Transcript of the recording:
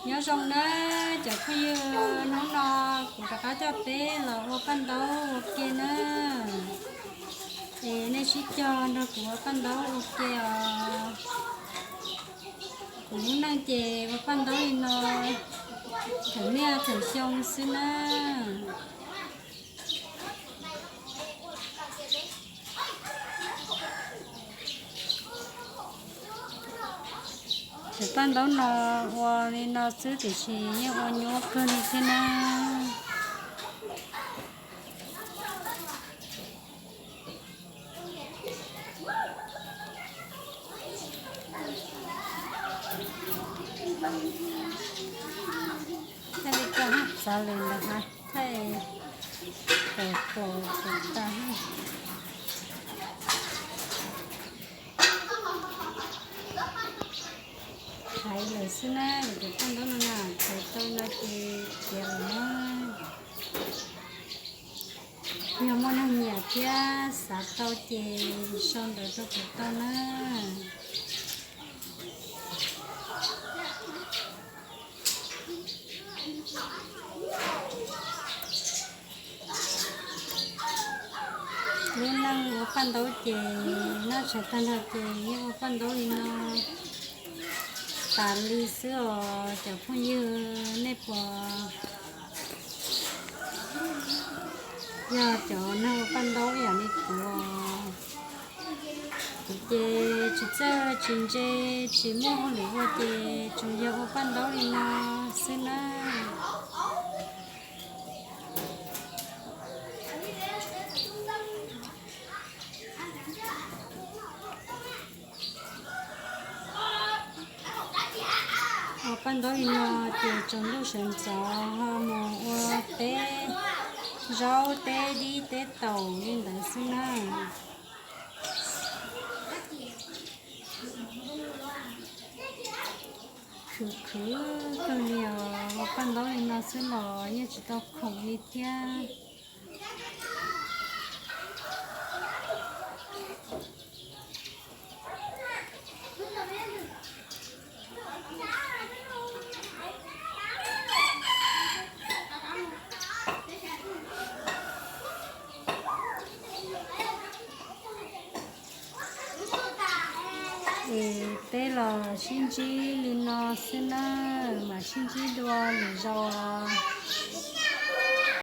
Nyob zoo na cov phooj ywg, hnub no kuv rov qab coj peb los ua paj ntaub ua ke na. Es nej sib cog nrog kuv ua paj ntaub ua ke os. Kuv lub neej ces ua paj ntaub li no thaum niaj thaum xyoo xwb na. Cov paj ntaub no ua li no xwb tiam sis yeej ua nyuaj kawg li thiab na. Thaij li ko, txav li ntawd, thaij tau pom tas. Hais lawm xwb na, cov paj ntaub no na, hais tau no ces tiav lawm na. Yog muaj neeg nyiam thiab xav tau ces sau ntawv rau kuv tau na. Lub neej ua paj ntaub ces noj tshais tag nrho ces yeej ua paj ntaub li no tas li xwb os cov phooj ywg, nej puas yog cov neeg ua paj ntaub ib yam li kuv? Kuv ces tsis txawj tsis ntse, tsis muaj hauj lwm ua ces tsuas yog ua paj ntaub li no xwb na. Ua paj ntaub li no ces tsaus ntuj sawv ntxov ho mus ua teb zaub teb dib teb taum li ntawd xwb na. Khwv khwv kawg li os, ua paj ntaub li no xwb los yeej tsis tau khoom li thiab. Es peb los sib ntsib li no xwb na, mam sib ntsib dua lwm zaus.